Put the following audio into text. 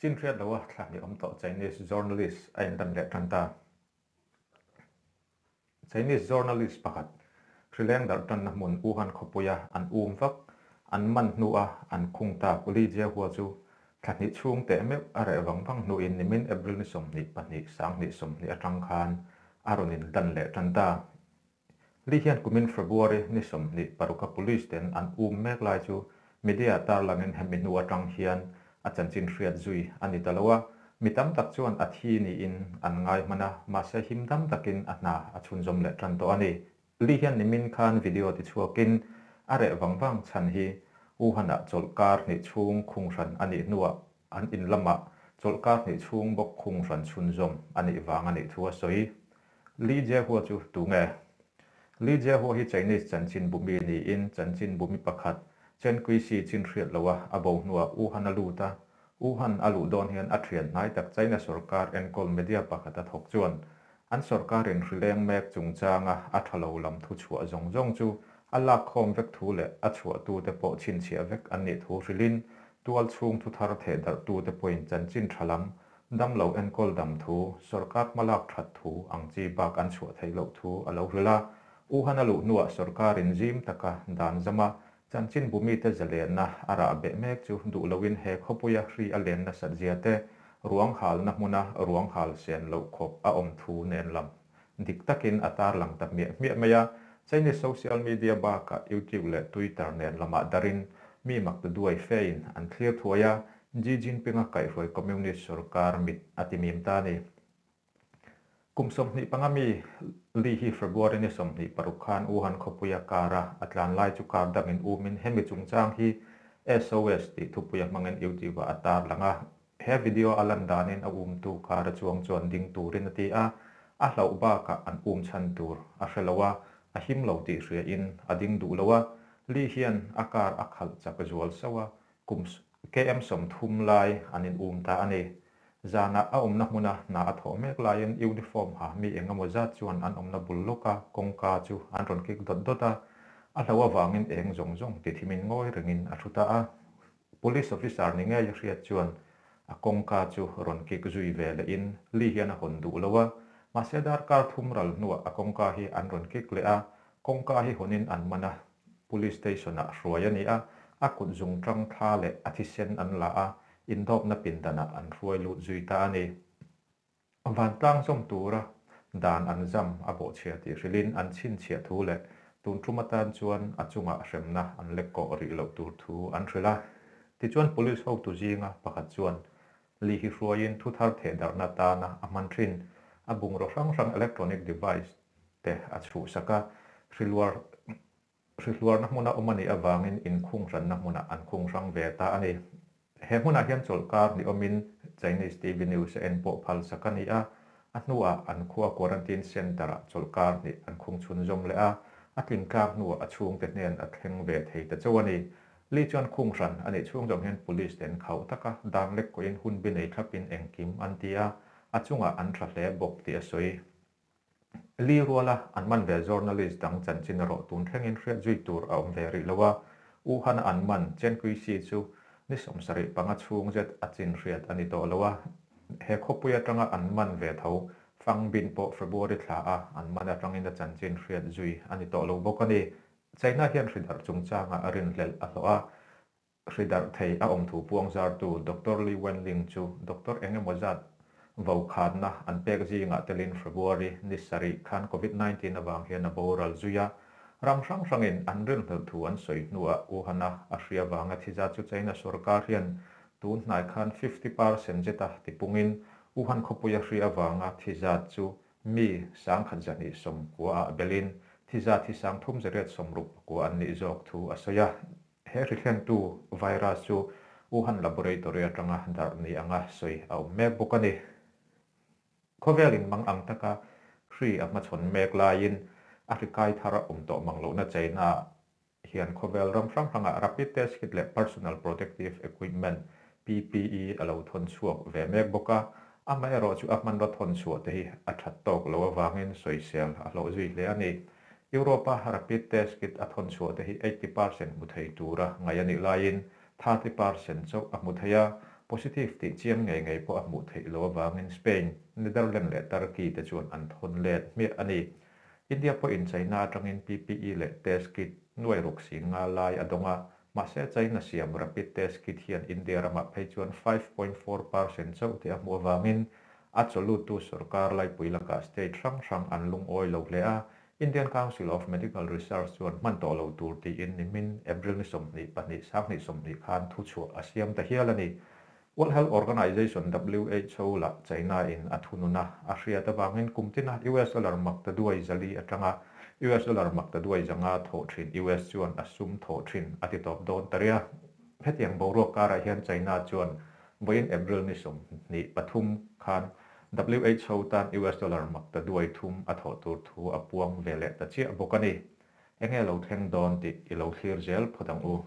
Chin hriat loa thla hnih awm tawh Chinese journalist a inlan leh tan ta. Chinese journalist pakhat hrileng darh tanna hmun Wuhan khawpuia an um vak an man hnua an khung tak Li Jiahua chu thla hnih chhung teh meuh a reh vang vang hnuin nimin April ni 22 2020 atang khan a rawn inlan leh tan ta. Li hian kumin February ni 26 a police ten an um mek lai chu media tarlangin hemi hnu atang hian a chanchin hriat zui a ni ta lo a, mi tam tak chuan a thi niin an ngai hman a, mahse him dam takin a hna a chhunzawm leh tan tawh a ni. Li hian nimin khan video tichhuakin a reh vang vang chhan hi Wuhan-ah chawlhkar hnih chhung khung hran a nih hnuah an in lamah chawlhkar hnih chhung bawk khung hran chhunzawm a nih vang a nih thu a sawi. Li Jiahua chu tu nge? Li Jiahua hi Chinese chanchinbu mi niin chanchinbu mi pakhat Chen Quixi chin hriat loa a bo hnuah Wuhan a lut a. Wuhan a luh dawn hian a thian hnai tak China sorkar enkawl media pakhat a thawk chuan an sorkarin hrileng mek chungchanga a tha lo lam thu chhuah zawng zawng chu a lakkhawm vek thu leh a chhuahtute pawh chhinchhiah vek an nih thu hrilhin tual chhung thu thar theh darhtute pawhin chanchin tha lam Damlo enkawl dam thu, sorkar hmalak that thu ang chi bak an chhuah theih loh thu a lo hrilh a. Wuhan a luh hnuah sorkarin zim taka dan zama chanchinbu mite zalenna a rah beh mek chu duh loin he khawpuia hri a len nasat zia te, ruang halna hmuna ruang hal sen loh khawp a awm thu nen lam dik takin a tarlang ta hmiah hmiah mai a. Chinese social media bakah YouTube leh Twitter nen lamah darin mi mak ta duai fein an thlir thuai a, Xi Jinping-a kaihhruai Communist sorkar mit a ti mim ta a ni. Kum 25 mi Li hi February ni 26 khan Wuhan khawpuia car-a a tlan lai chu car dangin umin hemi chungchang hi SOS tih thupuia hmangin YouTube-ah a tarlang a. He video a lan danin a umtu car a chuang chuan ding turin a ti a, a hlauh bakah an um chhan tur a hre lo a, a him lo tih hriain a ding duh lo a. Li hian a car a khalh chak zual sauh a, kum KM 30 lai an in um ta a ni. Zanah a awmna hmuna hna a thawh mek laiin uniform ha mi eng emaw zat chuan an awmna bul lawka kawngka chu an rawn kik dawt dawt a, a hlo avangin eng zawng zawng ti thimin ngawi rengin a thu ta a. Police officer ni ngei a hriat chuan a kawngka chu rawn kik zui ve lehin Li hian a hawn duh lo a, mahse darkar thum ral hnuah a kawngka hi an rawn kik leh a, kawngka hi hawnin an man a, Police station-ah hruai a ni a, a kut zungṭang thla leh a thisen an la a, indawpna pindanah an hruai lut zui ta a ni. Vantlang zawm tura dan an zam a bawhchhia tih hrilhin an chhinchhiah thu leh tun tum atan chuan a chungah hremna an lek kawh rih loh tur thu an hrilh a. Tichuan police hotu zinga pakhat chuan Li hi hruaiin thu thar theh darhna atana a hman thin a bungraw hrang hrang electronic device te a chhuhsak a, hriluar hrihluarna hmuna awm a nih avangin inkhung hranna hmunah an khung hrang ve ta a ni. He hmunah hian chawlhkar ni awmin Chinese TV news a en pawh phalsak a ni a, a hnuah an khua quarantine centre-ah chawlhkar hnih an khung chhunzawm leh a, a tlingtlak hnuah a chhungte hnen a thleng ve thei ta chauh a ni. Li chuan khung hran a nih chhung zawng hian police te an khauh tak a, dan lek kawhin hun bi nei thlapin engkim an ti a, a chungah an tha hle bawk tih a sawi. Li ruala an man ve journalist dang chanchin erawh tun thlengin hriat zui tur a awm ve rih lo a, Wuhan-a an man Chen Quixi chu ni 75 chhung zet a chin hriat a ni tawh lo a, he khawpui atanga an man ve tho Fang Bin pawh February thla a an man atangin a chanchin hriat zui a ni tawh lo bawk a ni. China hian hridarh chungchangah a rinhlelh a hlawh a, Hridarh thei a awm thu puangzartu Doctor Li Wenling chu doctor eng emaw zat vokhatna an pek zingah telin February ni sarih khan Covid 19 avang hian a boral zui a. Ram hrang hrangin an rinhlelh thu an sawi hnuah Wuhan-a a hri avanga thi zat chu China sorkar hian tun hnai khan 50% zeta tipungin Wuhan khawpui a hri avanga thi zat chu mi 1290-ah belin thi zat hi 3869 an nih zawk thu a sawi a. He hrihlentu virus chu Wuhan Laboratory atanga darh ni anga sawi a awm mek bawk a ni. Khawvelin mang ang taka hri a hmachhawn mek laiin a hri kai thar a awm tawh mang lohna China hian khawvel ram hrang hrangah rapid test kit leh personal protective equipment, PPE, a lo thawn chhuak ve mek bawk a. Amaherawh chu a hmanraw thawn chhuah te hi a that tawk lo avangin sawisel a hlawh zui hle a ni. Europe-a rapid test kit a thawn chhuah te hi 80% hmu thei tura ngaih a nih laiin 30% chauh a hmu thei a. Positive tih chiang ngei ngei pawh a hmuh theih loh avangin Spain, Netherlands leh Turkey te chuan an thawn let hmiah a ni. India pawhin China atangin PPE leh test kit nuai ruk 50 lai a dawng a, mahse China siam rapid test kit hian India ramah phei chuan 5.4% chauh tih a hmuh avangin a chawluttu sorkar laipui lakah state hrang hrang an lungawi lo hle a. Indian Council of Medical Research chuan hman tawh lo tur tiin nimin April ni 22, 2020 khan thuchhuah a siam ta hial a ni. World Health Organization, WHO, lah China in a thununa a hriat avangin kum tina US dollar maktaduai 400 atanga US dollar maktaduai 500 thawh thin US chuan a sum thawh thin a ti tawp dawn ta ria. Hetiang boruak karah hian China chuan vawiin April ni 23 khan WHO tan US dollar maktaduai 3 a thawh tur thu a puang ve leh ta chiah bawk a ni. Enge lo thleng dawn tih i lo thlir zel phawt ang u.